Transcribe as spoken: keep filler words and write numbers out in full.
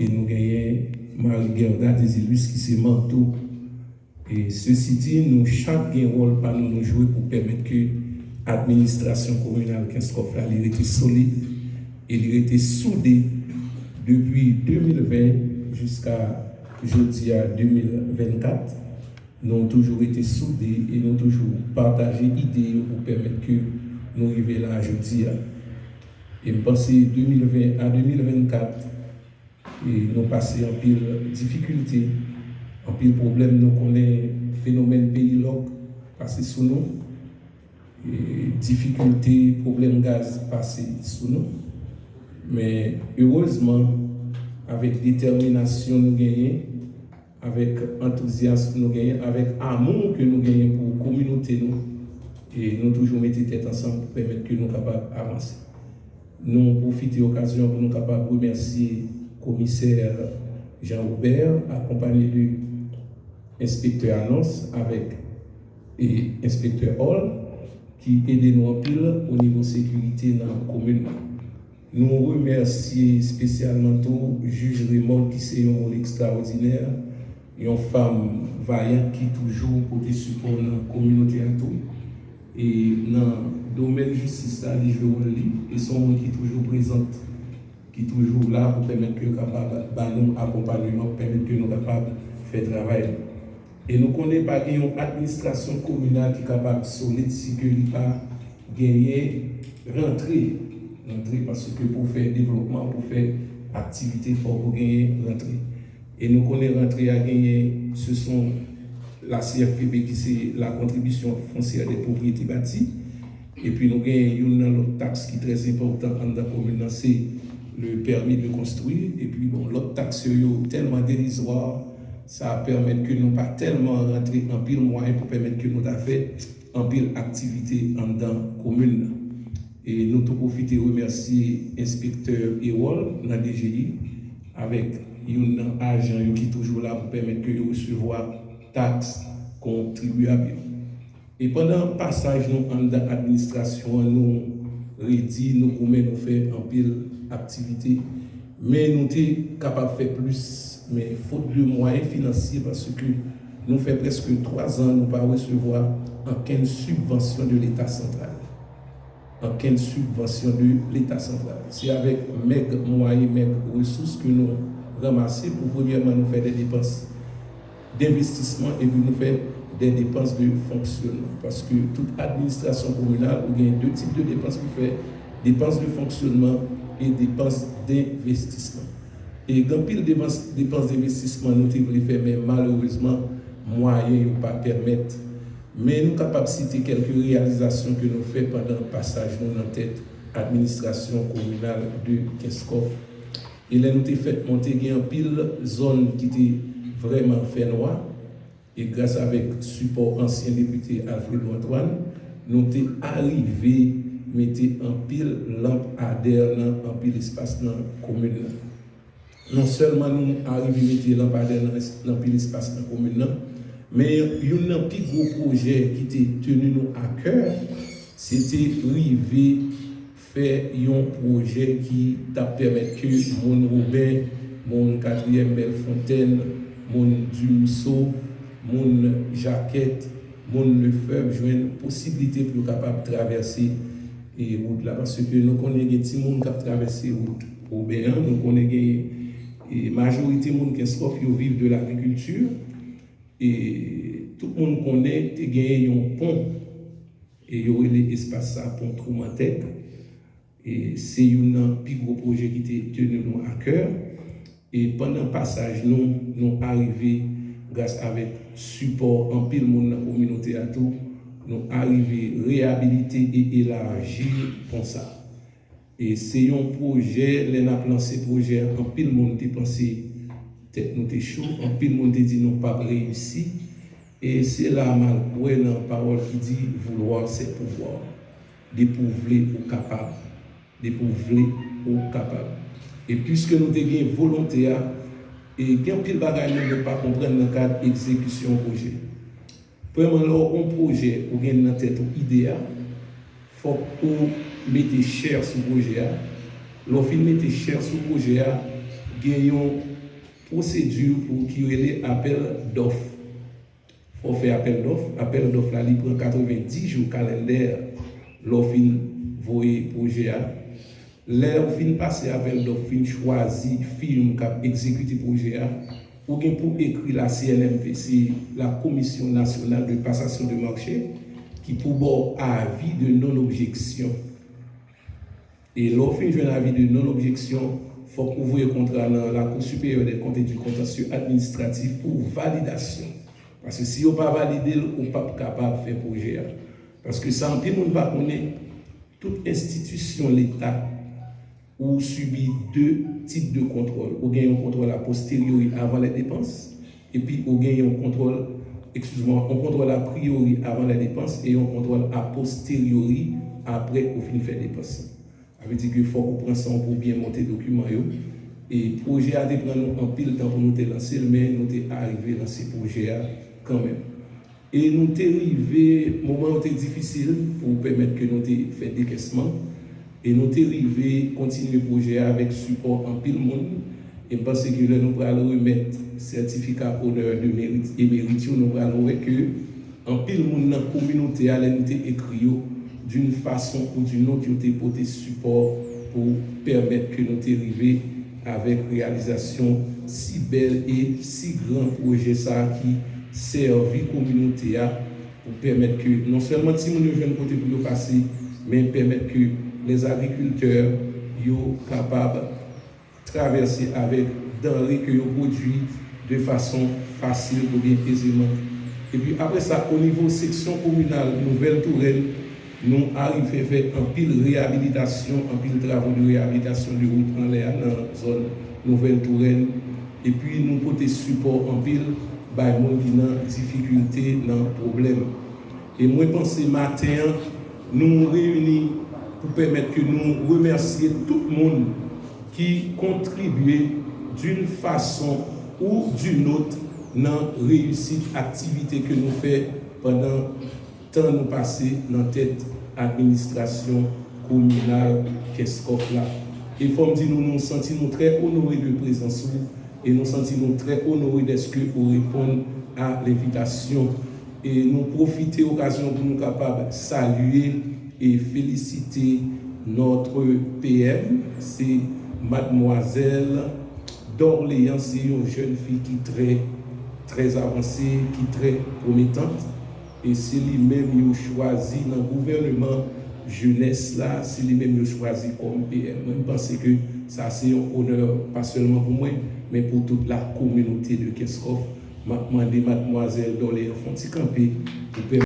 E nou genyen Marie Guerda Désilus ki se manm tou. E sesi di, nou chak gen wòl pa nou nou jwe pou pèmèt ke administrasyon kominal Kenskòf la li rete solid e li rete soude depi de mil ven jiska jodi a de mil vennkat. Nou toujou rete soude e nou toujou pataje ide yo pou pèmèt ke nou rive la jodi a. E m panse de mil ven a de mil vennkat, e nou pase anpil difikilte, anpil pwoblèm. Nou konnen fenomèn peyi lòk pase sou nou. E difikilte, pwoblèm gaz pase sou nou. Men erezman, avèk detèminasyon nou genyen, avèk antouzyasm nou genyen, avèk amou ke nou genyen pou kominote nou, e nou toujou mete tèt ansanm pou pèmèt ke nou kapab avanse. Nou pwofite okazyon pou nou kapab remèsye komisè Jean Robert, akonpanye de enspektè Anons avèk e enspektè Hall, ki ede nou anpil o nivo sekirite nan komin nan. Nou remèsye espesyalman tou jij Raymond ki se yon moun ekstraòdinè, yon fanm vayant ki toujou pote sipò nan kominote a tou. E nan domèn jistis la, li jwe wòl li, e se yon moun ki toujou prezant, ki toujou la pou pèmèt ke yo kapab ba nou akonpanyeman, pou pèmèt ke nou kapab fè travay nou. E nou konnen pa gen yon administrasyon kominal ki kapab solid si ke li pa genyen rantre, rantre, paske pou fè devlopman, pou fè aktivite, fòk ou genyen rantre. E nou konnen rantre a genyen, se son la C F P B ki se la contribution foncière des propriétés bâties. Epi nou genyen youn nan lòt taks ki trè enpòtan anndan komin nan, se le permis de construire. Epi bon, lòt taks yo, yo tèlman derizwa, sa pèmèt ke nou pa tèlman rantre anpil mwayen pou pèmèt ke nou ta fè anpil aktivite anndan komin nan. E nou tou pwofite remèsye enspektè Erol nan D G I avèk youn nan ajan yo ki toujou la pou pèmèt ke yo resevwa taks kontribiyab yo. E pandan pasaj nou anndan administrasyon an, nou redi, nou goumen, nou fè anpil aktivite, men nou te kapab fè plis, men fot de mwayen finansye, paske nou fè prèske twa zan nou pa resevwa ankenn sibvansyon de Leta santral. Ankenn sibvansyon de Leta santral. Se avèk mèg mwayen, mèg resous ke nou ranmase pou premyèman nou fè de depans denvestisman epi nou fè de depans de fonksyonman. Paske tout administrasyon kominal, ou gen de tip de depans pou fè, depans de fonksyonman e depans denvestisman. E gen anpil depans, depans denvestisman nou te vle fè, men malerezman, mwayen yo pa pèmèt. Men nou kapab site kèlke reyalizasyon ke nou fè pandan pasaj nou nan tèt administrasyon kominal de Kenskòf. E lè nou te fèt monte, gen anpil zòn ki te vrèman fènwa. E gras avèk sipò ansyen depite Alfredo Antoine, nou te arive mete anpil lanp adè nan anpil espas nan komin nan. Non sèlman nou arive mete lanp adè nan, nan anpil espas nan komin nan, men youn nan pi gwo pwojè ki te teni nou a kè, se te rive fè yon pwojè ki t ap pèmèt ke moun Woben, moun Katriyèm Bèlfontenn, moun Dimiso, moun Jakèt, moun Lefèb jwenn posiblite pou yo kapab travèse, e, wout la. Paske nou konnen gen timoun k ap travèse wout Woben an, nou konnen gen, e, majorite moun Kenskòf yo viv de lagrikilti. E tout moun konnen te genyen yon pon, e yo rele espas sa pon Twomantèg. E se youn nan pi gwo pwojè ki te teni nou a kè. E pandan pasaj nou, nou arive, gras avèk sipò anpil moun nan kominote a tou, nou arive reyabilite e elaji pon sa. E se yon pwojè, lè n ap lanse pwojè a, anpil moun te panse tèt nou te cho, anpil moun te di nou p ap reyisi. E se la m al kwè nan pawòl ki di, vouloir c'est pouvoir. Depi w vle, ou kapab. Depi w vle, ou kapab. E piske nou te gen volonte a, e gen anpil bagay moun yo pa konprann nan kad egzekisyon pwojè. Premyèman, lè w gen yon pwojè, ou gen nan tèt ou ide a, fòk ou mete chè sou pwojè a. Lè w fin mete chè sou pwojè a, Gen yon pwosedi pou ki rele apèl dòf. Fò w fè apèl dòf. Apèl dòf la, li pran katrevenndis jou kalendè lè w fin voye pwojè a. Lè w fin pase apèl dòf, fin chwazi fim k ap egzekite pwojè a, ou gen pou ekri la C N M P, se la Commission Nationale de Passation de Marché, ki pou ba w avi de non-objection. E lè w fin jwenn avi de non-objection, fòk ou voye kontra nan la Cour supérieure des comptes et du contentieux administratif pou validasyon. Paske si yo pa valide l, ou p ap kapab fè pwojè a. Paske sa anpil moun pa konnen, tout enstitisyon Leta, ou sibi de tip de kontwòl. Ou gen yon kontwòl a posteriori avan les dépenses, epi ou gen yon kontwòl, excuse-moi, yon kontwòl a priori avan les dépenses e yon kontwòl a posteriori apre ou fin fè depans. Sa vle di ke fòk ou pran san pou byen monte dokiman yo. E pwojè a te pran nou anpil tan pou nou te lanse l, men nou te arive lanse pwojè a kanmenm. E nou te rive, moman yo te difisil pou pèmèt ke nou te fè dekèsman. E nou te rive kontinye pwojè a avèk sipò anpil moun. E m panse ke lè nou pral remèt sètifika onè de merit e merit yo, nou pral wè ke anpil moun nan kominote a, lè nou te ekri yo, d'une façon ou d'une autre, yo te pote sipò pou pèmèt ke nou te rive avèk reyalizasyon si bèl e si gran pwojè sa a ki sèvi kominote a, pou pèmèt ke non sèlman timoun yo jwenn kote pou yo pase, men pèmèt ke les agriculteurs yo kapab travèse avèk danre ke yo pwodui de fason fasil oubyen ezeman. Epi apre sa, o nivo seksyon kominal Nouvèl Tourèn, nou arive fè anpil reyabilitasyon, anpil travo de reyabilitasyon de wout anlè a nan zòn Nouvèl Tourèn. Epi nou pote sipò anpil bay moun ki nan difikilte, nan pwoblèm. E mwen panse maten an, nou reyini pou pèmèt ke nou remèsye tout moun ki kontribye d'une façon ou d'une autre nan reyisit aktivite ke nou fè pandan tan nou pase nan tèt administrasyon kominal Kenskòf la. E fò m di nou, nou santi nou trè onore de prezans ou e nou santi nou trè onore dèske ou reponn a lenvitasyon. E nou pwofite okazyon pou nou kapab salye e felisite notre P M, se madmwazèl Dorléans, se yon jèn fi ki trè, trè avanse, ki trè pwometant. E se li menm yo chwazi nan gouvèneman jenès la, se li menm yo chwazi kòm P M. Mwen, m panse ke sa se yon onè pa sèlman pou mwen, men pou tout la communauté de Kenskòf. M ap mande madmwazèl Dorléans fè yon ti kanpe pou pèmèt